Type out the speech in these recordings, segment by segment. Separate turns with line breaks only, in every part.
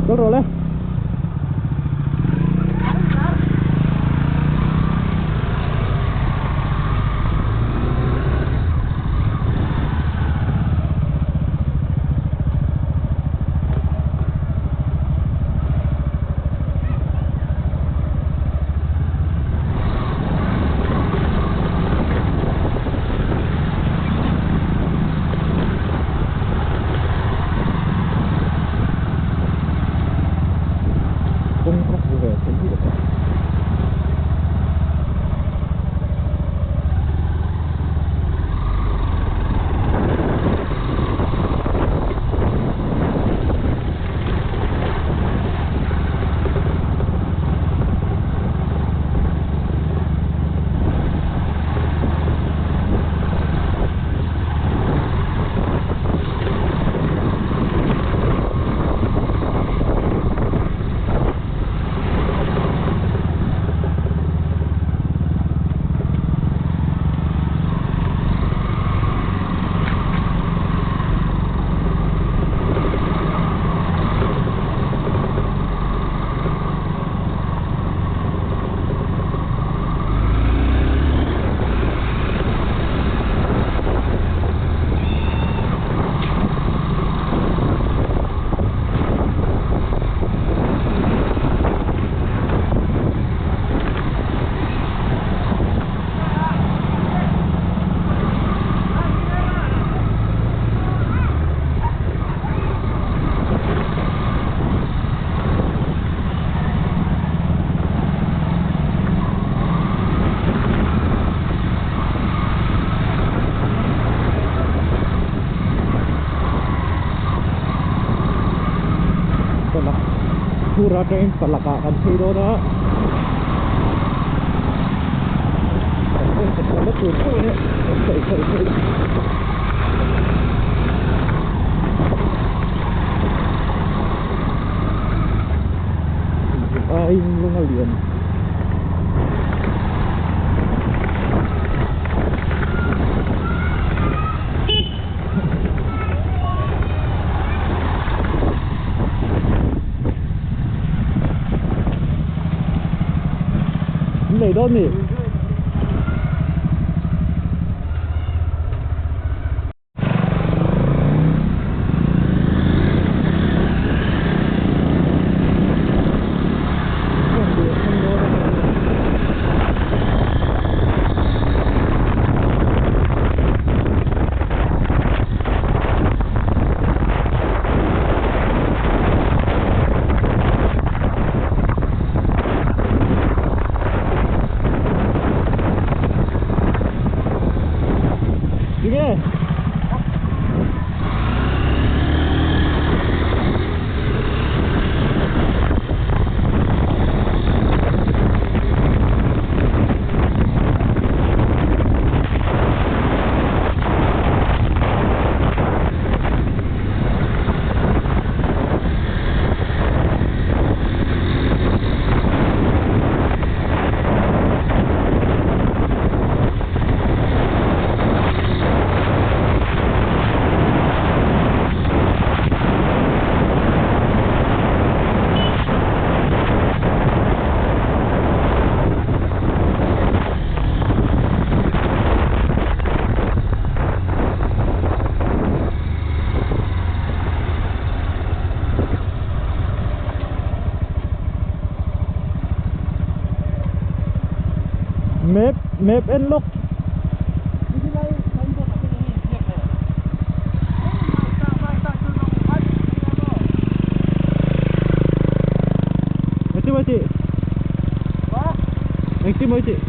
Kal rawh le. Kawng ka hmu ve thei hi leh. Palak Phura atangin Palak ah kan phei dawn a kan en khat na tur pawh hi kan sawi sawi thei. Aiin lung a lian. Nei dawn ni. Sige. Map map en lawk. Engtin mai tih? Engtin mai tih?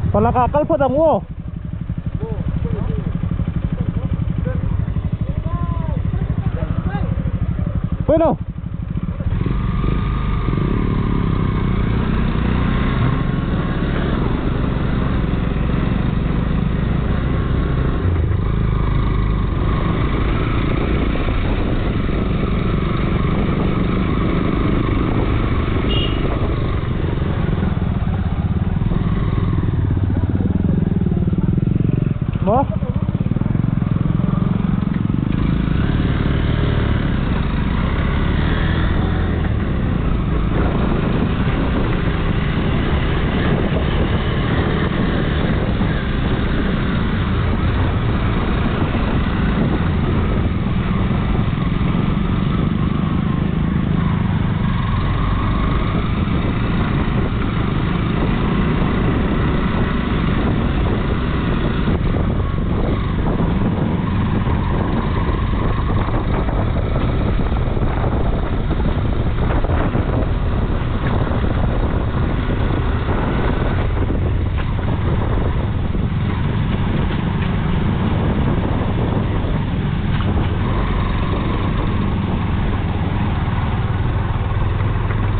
Palak ah kal phawt ang u aw. Bueno. Maw?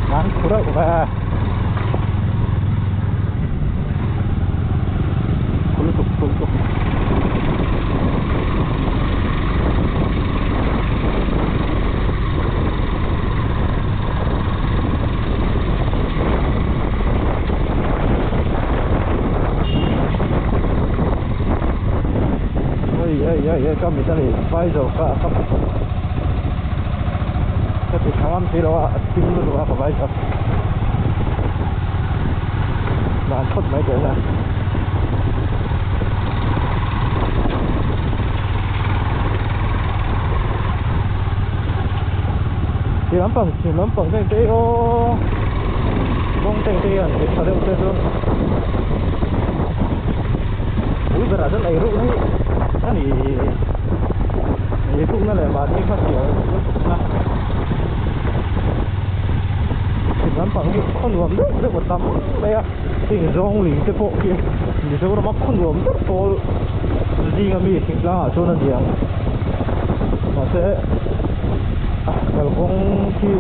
Nắng khô rộng và khô tục khô tục. Oi oi oi oi ka mit a ni vai zo ka ka ka ti tha ngam si lo a a thim lutuk a ka vai zo dan phawt mai teh hian. Ti lampang ti lampang te te aw kawng te te hian ti tha deuh te chuan ui berah chuan ei ruk hi a ni ei rukna leh mahni kha sial lutukna ti lampang hi khaw nuam deuh deuh a tam mai a heng zawng ling te pawh khi Mizorama khaw nuam deuh pawl zinga mi thingtlang ah chuan a ni ang mahse kalkawng khi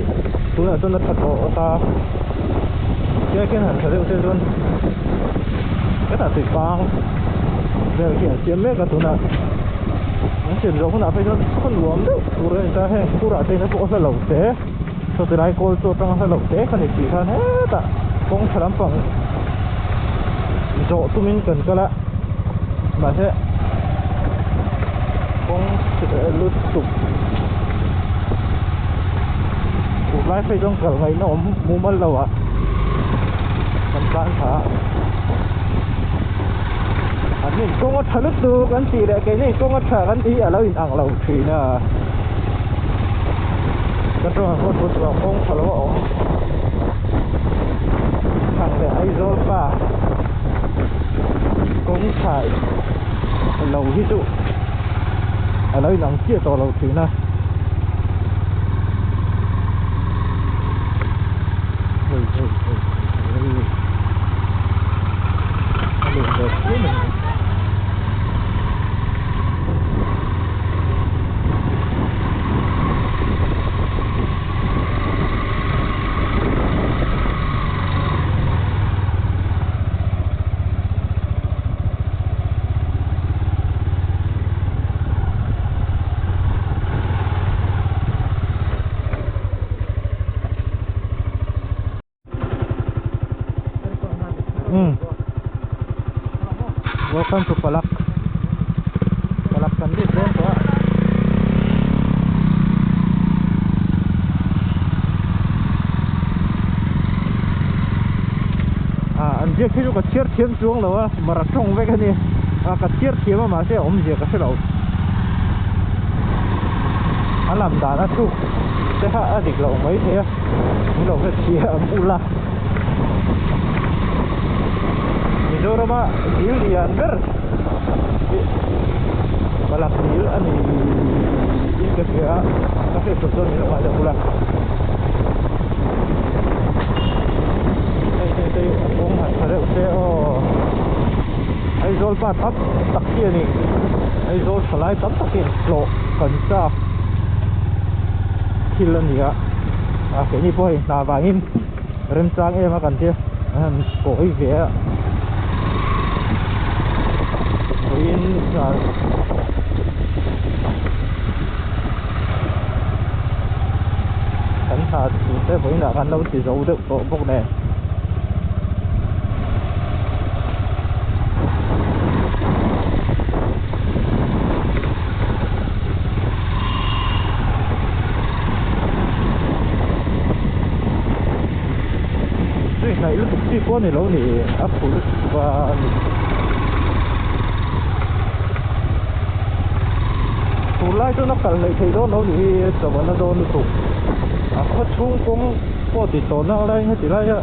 tunah chuan a tha tawh ta tia khian han tha deuh se chuan hetah tuipang vel khi an siam mek a tunah an siam zawh hunah phei chuan khaw nuam deuh tur a ni ta heng phurah te pawh a hla lo te. Saw tilai kawl chu atanga hla loh te kha ni tih khan hetah kawng tha lampang zawh tumin kan kal a mahse kawng lutuk tunlai phei chuan kal ngaihna awm mumal lo ah kan tlan thla a an in kawng a tha lutuk an tih leh keini kawng a tha kan tih hi a lo in ang lo thin a. Ka tawng ang kawt chu a kawng tha lo a awm thang leh Aizawl pa kawng tha lo hi chu a lo inang chiah tawh lo thin a. Hei hei hei hei a lun ve chiam a ni. Hmm. Welcome to Palak. Palak kan lut dawn tawh a. Ah, an ziak hi chu ka chhiar thiam chuang lo a, mara tawng vek a ni. Ah, ka chhiar thiam a mahse a awmzia ka hre lo. A lam dan a thluk te kha a dik loh mai thei a. Min lo hre thiam ula. Mizorama dil lian ber hi Palak dil a ni in ka hria a, ka hriat tur chuan min lo ngaihtuah ula. Hei hei te hi a kawng han tha deuh se aw. Aizawl pa tam tak hi a ni. Aizawl thalai tam takin hlawh kan chak thil a ni a, a keini pawh hei hna vangin remchang em a kan tia an han kawi ve a. Vawiin kan hna tur te vawiinah kan lo ti zo deuh tawh bawk nen. Zui hnaih lutuk chi pawh a ni lo ni a phul lutuk a ni. Phur lai chuan a kal hleih theih dawn lo ni hi chawhna dawn lutuk a khaw chhung kawng pawh ti tawh nak laiin heti laia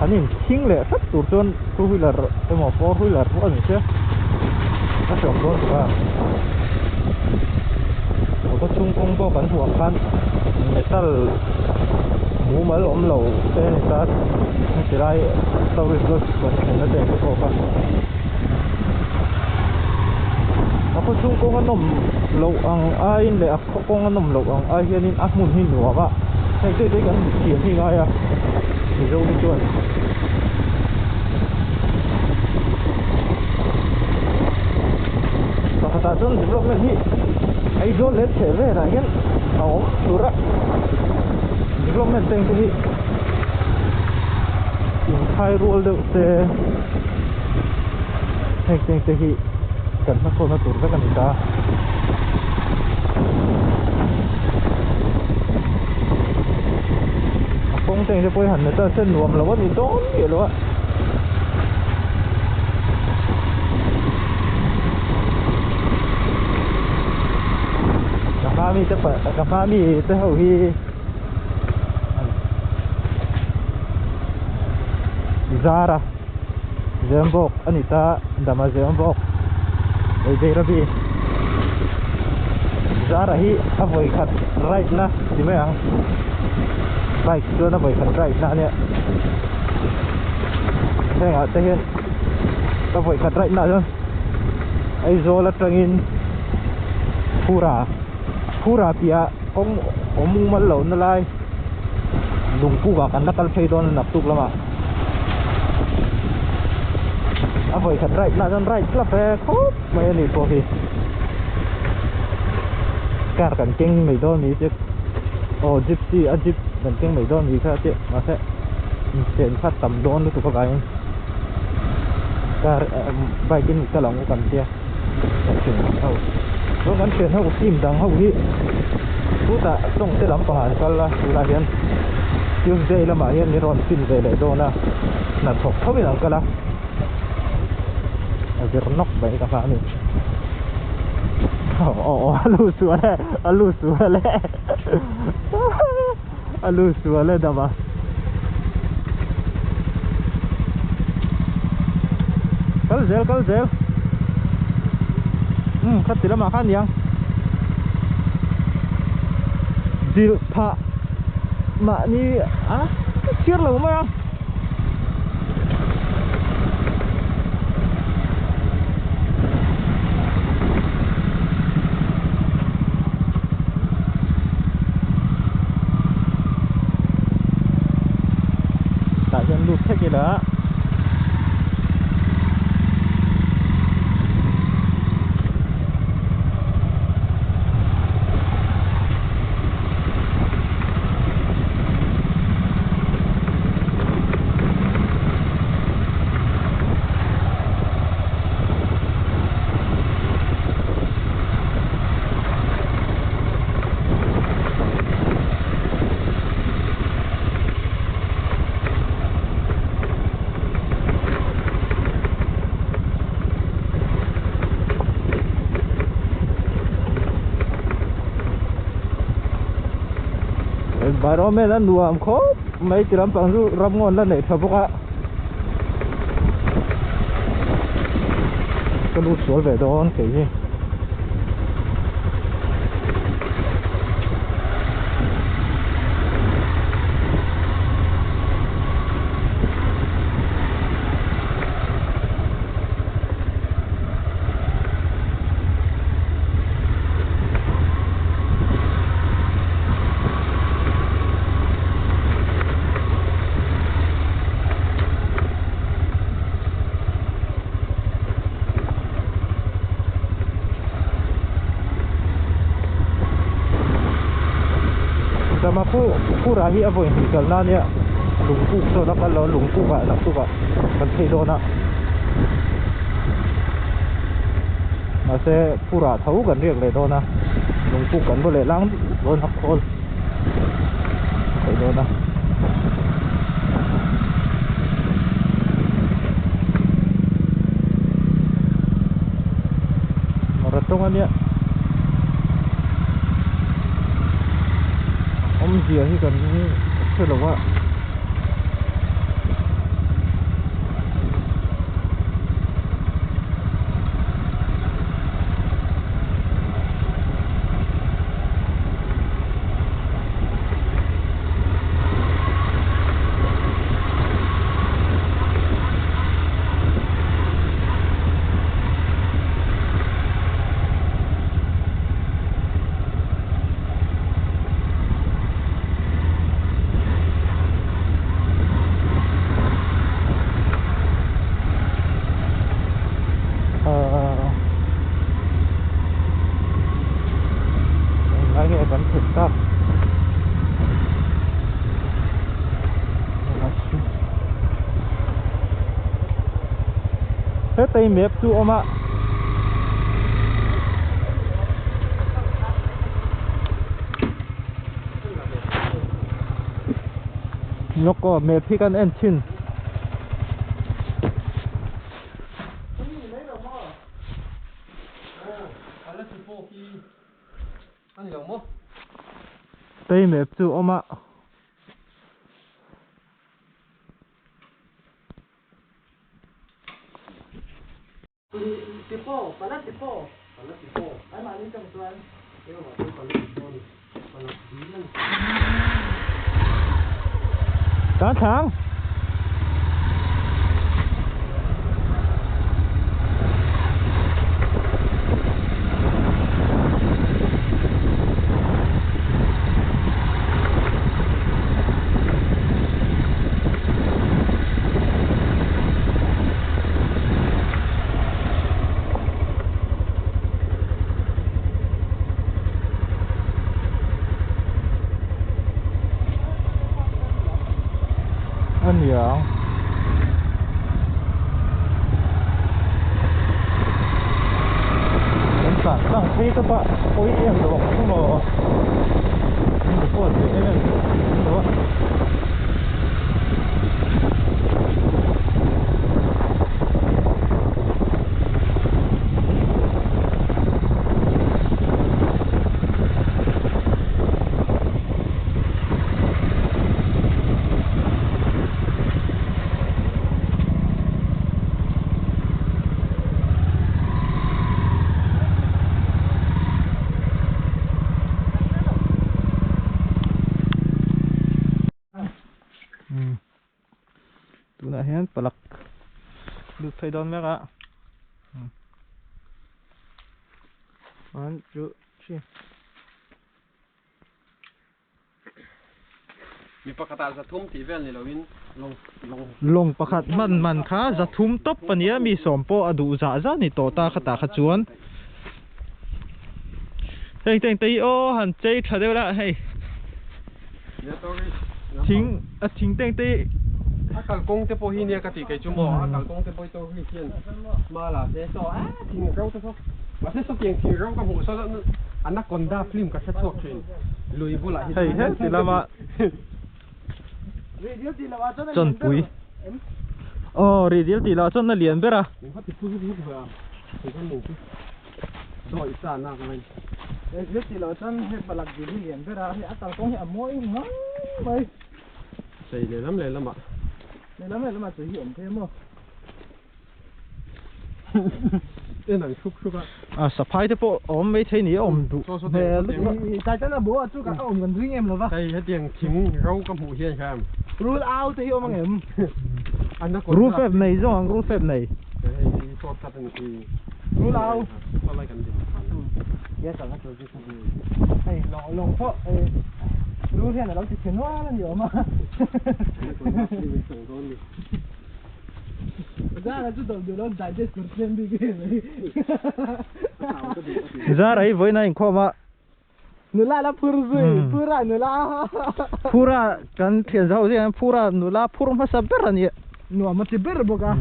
an in thing leh hrep tur chuan two wheeler emaw four wheeler pawh a ni sia a hreawm dawn tuk a a khaw chhung kawng pawh kan hmuh ang khan metal mumal awm lo te a ni ta heti lai tourist lodge kan thlenna te te pawh kha a khaw chhung kawng a nawm loh ang aiin leh a khaw kawng a nawm loh ang ai hianin a hmun hi nuam a hei te te kan hmu thiam hi ngai a mizo hi chuan pakhatah chuan development hi Aizawl leh chheh velah hian a awm tur a development te hi inkhai rual deuh se heng te te hi kan hmasawnna tur vek a ni ta. A kawng te engte pawh hi han metal se nuam lo a ni dawn miah lo a. Ka hma mi te ka hma mi te ho hi Zara Zembawk a ni ta Dama Zembawk Beirabi Zara hi a vawi khat ride na ti mai ang bike chuan a vawi khat ride na ania hengah te hian a vawi khat ride na chuan Aizawl atangin Phura Phura piah kawng awm mumal loh na lai lungpuk ah kan la kal phei dawn a naktuk lamah a vawi khat ride lah chuan ride tlap e khawp mai a ni pawh hi car kan keng mai dawn ni che aw gypsy a jeep kan keng mai dawn ni kha chiah mahse inchen kha tam dawn lutuk avangin car bike in kal ang u kan tia. Kan thian ho chuan kan thian ho team dang ho hi chutah tawng te lampangah an kal a tunah hian Tuesday lamah hian min rawn fin ve leh dawn a hnathawk tho in an kal a a zir nawk mai ka hma a ni aw aw a lu sual e a lu sual e a lu sual e dam a. Kal zel kal zel umm khati lamah khan niang zilh phah mahni a chhiar lo mai a. Tah hian lut thek ila. Environment a nuam khawp mai ti lampang chu ramngawn la neih tha bawk a ka lut sual ve dawn kei hi. Phura hi a vawi hnih kalna a nia lungpuk sawn a kal lo a lungpuk ah naktuk ah kan phei dawn a mahse Phura tho kan riak leh dawn a lungpuk kan va leh lang dawn a khawl theih dawn a. Mara tawng a nia awmzia hi kan hre lo a. Englai nge kan thlen tak Hetei map chu awm a. Lawk aw map hi kan en thin. Tei map chu awm a. Tán thang. A niang. Kan tlan tlang phei tawp a pawi em lo ang chu maw min report ve em em lo a. Tunah hian palak lut phei dawn mek a 1 2 3
Mi pakhat ah zathum tih vel ni loin lawng lawng.
Lawng pakhat hman man kha zathum tawp a nia mi sawm pawh a duh zah zah ni tawh ta khatah kha chuan heng teng te hi aw han chei tha deuh la hei thing a thing teng te hi
A kalkawng te pawh hi nia ka tih kei chu maw a kalkawng te pawh hi tourist hian hma la se saw a thing ro te saw mahse sawtiang thing ro ka hmuh saw anaconda film ka hre chhuak thin. Lui bulah hi
Hei he ti lama chawnpui aw rihdil tih lah chuan a lian ber a. Rihdil tih lah chuan hei palak dil hi lian ber a hei a kalkawng hi a mawi ngang mai.
Chei lehlam lehlamah.
Lehlam lehlamah chei hi awm thei a maw.
En ang hruk hruk a.
A saphai te pawh a awm mai thei ni a awm duh hmel lutuk a.
Taitan a bo a chu ka awm kan ring em lova.
Hei hetiang thing ro ka hmuh hian khan.
Rul au te hi awm ang em?
Rul fep nei zawng ang rul fep nei.
Hei hi short cut a ni khi.
Rul au.
Saw lai kan din khan.
Yes a la tur chu. Hei lawng lawng pawh rul hian a lo ti chhe nual a ni awm a.
Zara hi vawiin a inkhawm a.
Nula la phur zui, phura nula.
Phura kan thian zau zia phura nula phur hmasa ber a ni.
Nuam a ti ber bawk a.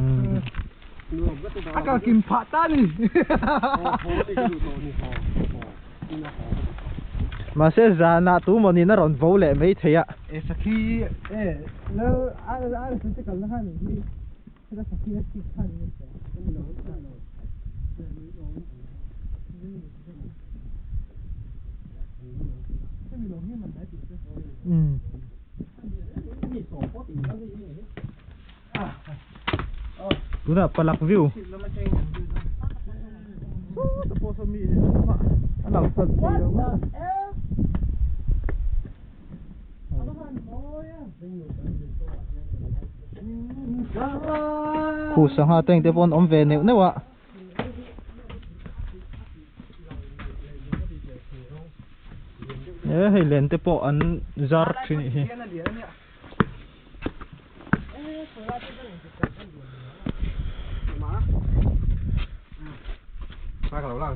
A kal kim phah ta ni.
Mahse zanah tu maw nin a rawn vo leh mai thei a.
E sakhi e lal a a te kalna kha ni hi. Heta sakhi a chhit kha ni se.
Tunah palak view. Sawta pawh saw mi a lang chat thei lo a. Khu sangha te engte pawh an awm ve neuh neuh a. E hei len te pawh an zar thin hi.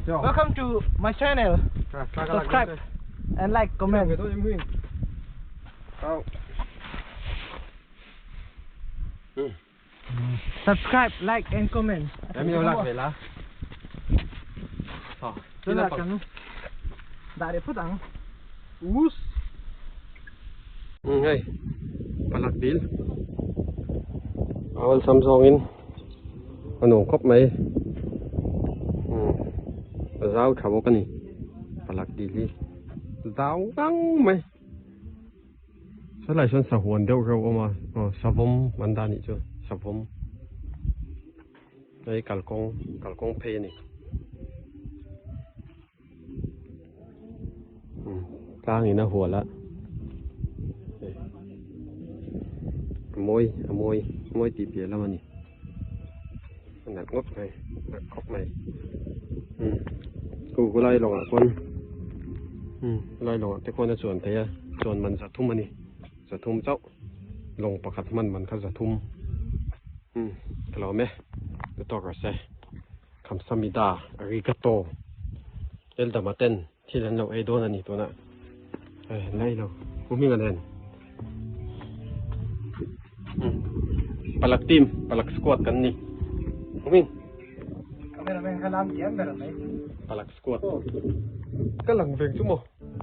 Welcome to my channel. Subscribe and like, comment. Subscribe, like and comment.
Em yêu lạc về lá.
Tuna kan dah leh phawt ang. Us.
Hei palak dil a awlsam zawngin a nuam khawp mai a zau tha bawk a ni palak dil hi zau ngang mai sawlai sawn sahuan deuh reuh a awm a aw savawm an dah a nih chu savawm hei kalkawng kalkawng phei a ni. Tlang in a hual a a mawi a mawi mawi tih piah lam a ni a nalh ngawt mai nalh khawp mai umm khu khulai lawngah khuan umm khulai lawngah te khuan a chuan theih a chuan man zathum a ni zathum chauh lawng pakhat hman man kha zathum umm ka lo awm e ka tawk rawh se. Khamsamida arigato Eldama ten thil an lo ei dawn a ni tunah eh an la ei lo pu hminga nen palak team palak squad kan ni pu hming
Cameraman kha lam thiam ber mai
palak squad ka lang veng chu maw.